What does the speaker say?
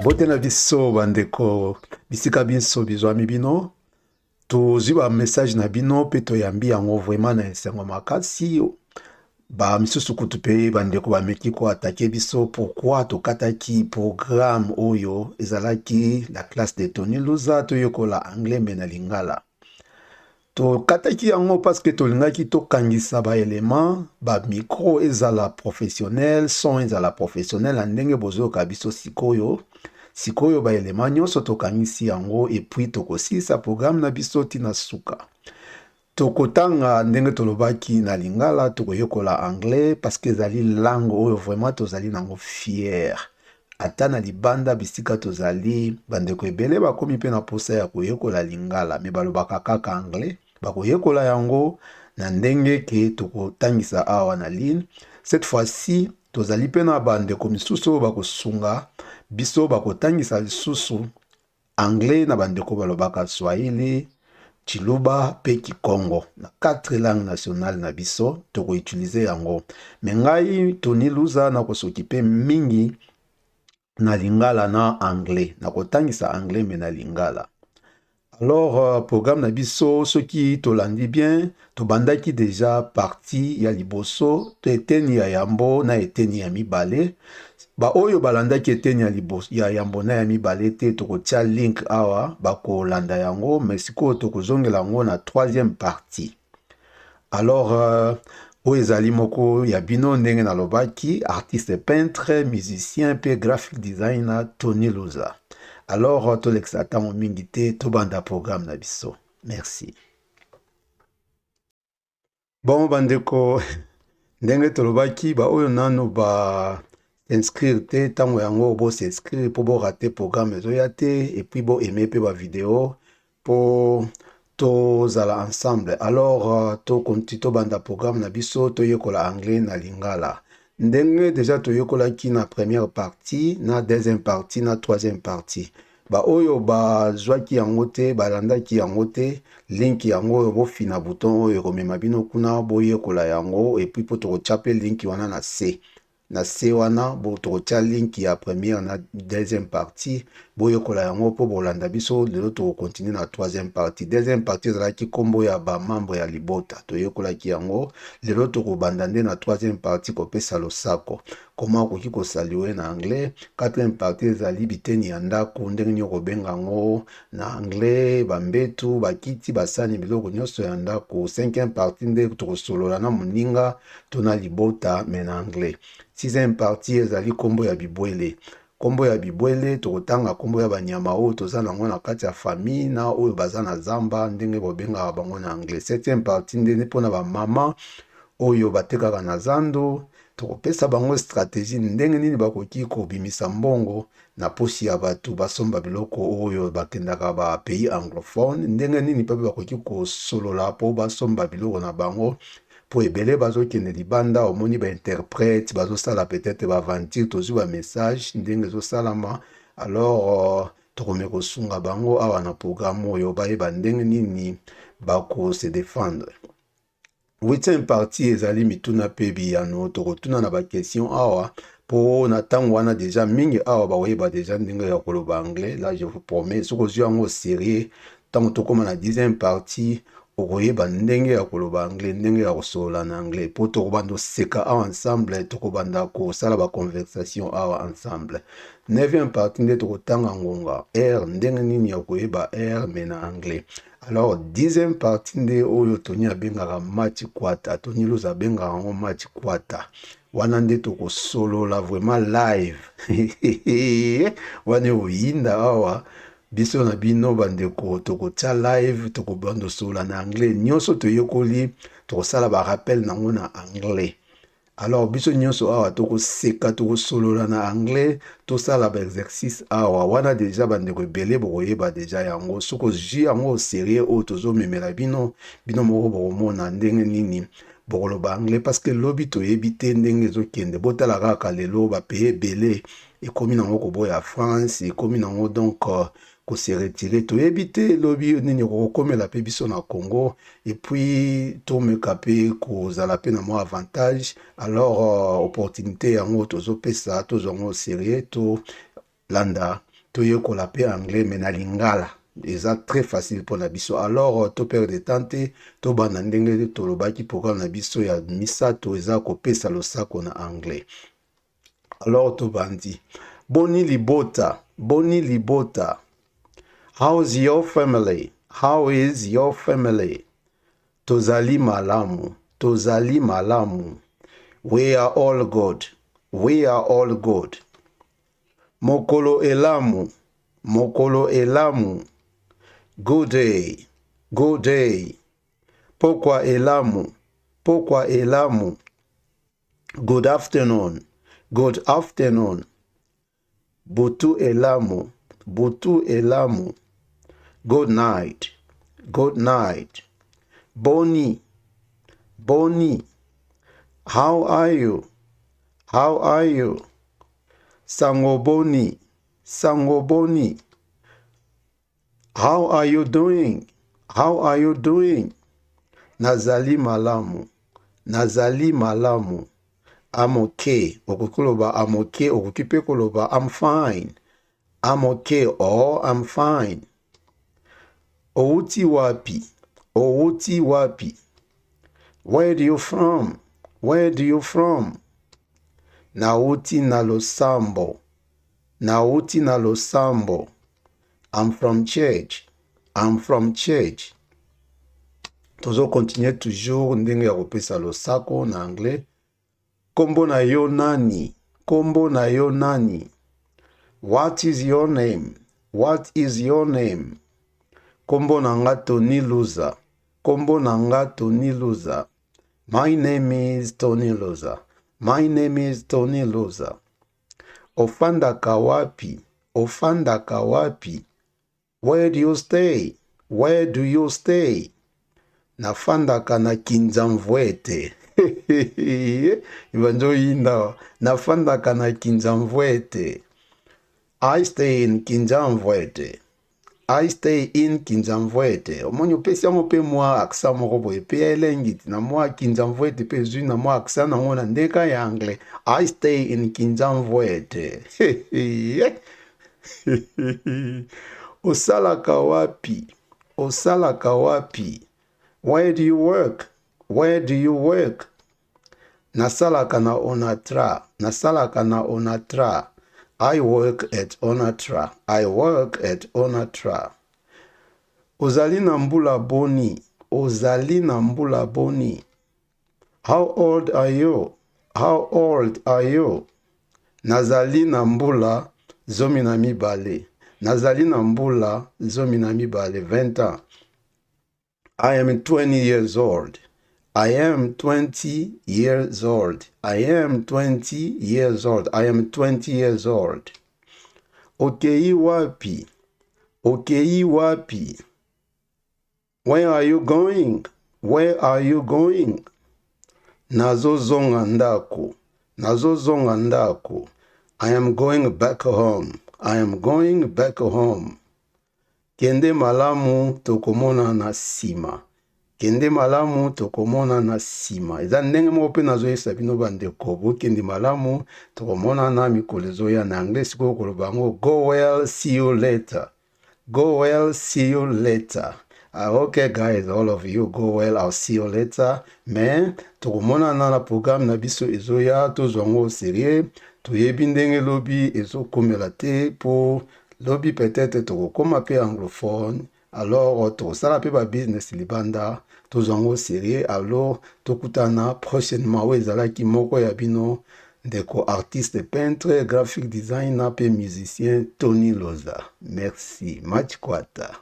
Mbote na biso bandeko, bisika binso bizwami bino. Tozwi ba message na bino mpe toyambi yango vraiment na esengo makasi. Ba misusu kutu mpe bandeko bameki ko attaquer biso pourquoi tokataki programme oyo ezalaki la classe de Tony Luza, toyekola anglais mais na lingala. Tokataki yango parce que tolingaki tokangisa ba éléments, ba micro ezala professionnel, son ezala professionnel na ndenge bozoyoka biso sikoyo. Sikoyo ba éléments nyonso tokangisi yango et puis tokosilisa programme na biso tina suka. Tokotanga ndenge tolobaki na lingala, tokoyekola anglais parce que ezali langue oyo vraiment tozali nango fier. Ata na libanda bisika tozali, bandeko ebele bakomi mpe na posa ya koyekola lingala, mais balobaka kaka anglais. Bakoyekola yango na ndenge ke tokotangisa awa na ligne. Cette fois-ci tozali mpe na bandeko misusu oyo bakosunga biso, bakotangisa lisusu anglais na bandeko balobaka swahili, Tshiluba mpe Kikongo. Na quatre langues nationales na biso tokoutiliser yango. Mais ngai Tony Luza nakosokipe mingi na lingala na anglais, nakotangisa anglais mais na lingala. Alors programme na biso, soki tolandi bien, tobandaki déjà partie ya liboso, to eteni ya yambo na eteni ya mibale. Baoyo balandaki eteni ya liboso, ya yambo na ya mibale te, tokotia link awa, bakolanda yango. Mais sikoyo tokozongela yango na troisième partie. Alors oyo ezali moko ya bino, ndenge nalobaki, artiste peintre, musicien mpe graphic designer Tony Luza. Alors tolekisa ntango mingi te, tobanda programme na biso. Merci. Bon bandeko, ndenge tolobaki, baoyo nanu ba inscrire te, ntango yango bos'inscrire mpo borater programme ezoya te, et puis boaimer mpe bavideo mpo tozala ensemble. Alors tokonti, tobanda programme na biso, toyekola anglais na lingala ndenge déjà toyekolaki na première partie, na deuxième partie, na troisième partie. Baoyo bazwaki yango te, balandaki yango te, link yango oyo, bofina bouton oyo ekomema bino kuna, boyekola yango. Et puis mpo tokotia mpe link wana na se, na se wana bo tokotia link ya première na deuxième partie, boyekola yango mpo bolanda biso. Lelo tokocontinuer na troisième partie. Deuxième partie ezalaki nkombo ya bamembre ya libota, toyekolaki yango. Lelo tokobanda nde na troisième partie, kopesa losako, comment okoki kosaluer na anglais. Quatrième partie ezali biteni ya ndako, ndenge nini okobenga yango na anglais, bambetu, bakiti, basani, biloko nyonso ya ndako. Cinquième partie nde tokosolola na moninga to na libota mais na anglais. Sixième partie ezali nkombo ya bibwele. Nkombo ya bibwele, tokotanga nkombo ya banyama oyo toza nango na kati ya famille na oyo baza na zamba, ndenge bobengaka bango na anglais. Septième partie nde mpona bamama oyo batekaka na zando, tokopesa bango stratégie ndenge nini bakoki kobimisa mbongo na posi ya bato basomba biloko oyo bakendaka bapays anglophone, ndenge nini mpe bakoki kosolola mpo basomba biloko na bango, mpo ebele bazokende libanda, omoni bainterprète bazosala peut-être baaventure. Tozwi bamessage ndenge ezosalama. Alors tokomi kosunga bango awa na programme oyo, bayeba ndenge nini bakose défendre. Huitième partie ezali mituna mpe biyano, tokotuna na baquestion awa mpo na ntango wana déjà mingi awa bakoyeba déjà ndenge ya koloba anglais. Là je vous promets, soki ozwi yango sérieux, ntango tokóma na 10e partie, okoyeba ndenge ya koloba anglais, ndenge ya kosolola na anglais, mpo tokobanda oseka awa ensemble, tokobanda kosala baconversation awa ensemble. Neuvième partie nde tokotanga ngonga, heure, ndenge nini ya koyeba heure mais na anglais. Alors 10e partie nde oyo Tony abengaka match kwata, Tony Luza abengaka yango match kwata. Wana nde tokosolola vraiment live, wana oyinda awa biso na bino bandeko, tokotia live, tokobanda osolola na anglais. Nyonso toyekoli, tokosala barappel nango na anglais. Alors biso nyonso awa tokoseka, tokosolola na anglais, tosala baexercice awa. Wana déjà bandeko ebele bokoyeba déjà yango. Soki ozwi yango sérieux oyo tozomemela bino, bino moko bokomona ndenge nini bokoloba anglais, parce que lobi toyebi te ndenge ezokende. Botala kaka lelo, bapays ebele ekomi nango koboya France, ekomi nango donc kose retirer. Toyebi te lobi nini ekokomela mpe biso na Congo. Et puis tomeka mpe kozala mpe na mwa avantage. Alors opportunité yango tozopesa, tozwa yango sérieux, tolanda Toyekola mpe anglais mais na lingala, eza très facile mpona biso. Alors to perdre temps te, tobanda ndenge tolobaki. Programme na biso ya misato eza kopesa losako na anglais. Alors tobandi. Boni libota? Boni libota? How's your family? How is your family? Tozali malamu, tozali malamu. We are all good, we are all good. Mokolo elamu, mokolo elamu. Good day, good day. Pokwa elamu, pokwa elamu. Good afternoon, good afternoon. Butu elamu, butu elamu. Good night, good night. Boni, boni? How are you? How are you? Sango boni? Sango boni? How are you doing? How are you doing? Nazali malamu, nazali malamu. I'm okay. Okoki koloba "I'm okay", okoki mpe koloba "I'm fine". I'm okay or I'm fine. Owuti wapi? Owuti wapi? Where do you from? Where do you from? Nauti na losambo, nauti na losambo. I'm from church, I'm from church. Tozocontinue toujours ndenge ya kopesa losako na anglais. Nkombo na yo nani? Nkombo na yo nani? What is your name? What is your name? Nkombo na nga Tony Luza. Nkombo na nga Tony Luza. My name is Tony Luza. My name is Tony Luza. Ofandaka wapi? Ofandaka wapi? Where do you stay? Where do you stay? Nafandaka na Kinzamvwete. Ibanzo yinda. Nafandaka na Kinzamvwete. I stay in Kinzamvwete. I stay in Kinzamvwete. Omoni, opesi yango mpe mwa accent moko boye mpe ya elengi ti na mwa Kinzamvwete mpe ezwi na mwa accent nango na ndeka ya anglais. I stay in Kinzamvwete. Osalaka wapi? Osalaka wapi? Where do you work? Where do you work? Nasalaka na Onatra. Nasalaka na Onatra. I work at Onatra. I work at Onatra. Ozali na mbula boni? Ozali na mbula boni? How old are you? How old are you? Nazali na mbula 12. Nazali na mbula 12, 20 ans. I am 20 years old. I am 20 years old. I am 20 years old. I am 20 years old. Okei wapi? Okei wapi? Where are you going? Where are you going? Nazozonga ndako. Nazozonga ndako. I am going back home. I am going back home. Kende malamu, tokomona na nsima. Kende malamu, tokomona na nsima. Eza ndenge moko mpe nazoyesa bino bandeko, bokende malamu, tokomonana mikolo ezoya. Na anglais sikoyo koloba yango "Go well, see you later". Go well, see you later. Okay guys, all of you, go well, I'll see you later. Mais tokomonana na programme na biso ezoya. Tozwa yango sérieux. Toyebi ndenge lobi ezokomela te, mpo lobi peut-être tokokóma mpe anglophone. Alors tokosala mpe babusiness libanda. Tozwa yango sérieux. Alors tokutana prochainement. Oyo ezalaki moko ya bino, ndeko artiste peintre, graphic designer mpe musicien Tony Loza. Merci. Match kwata.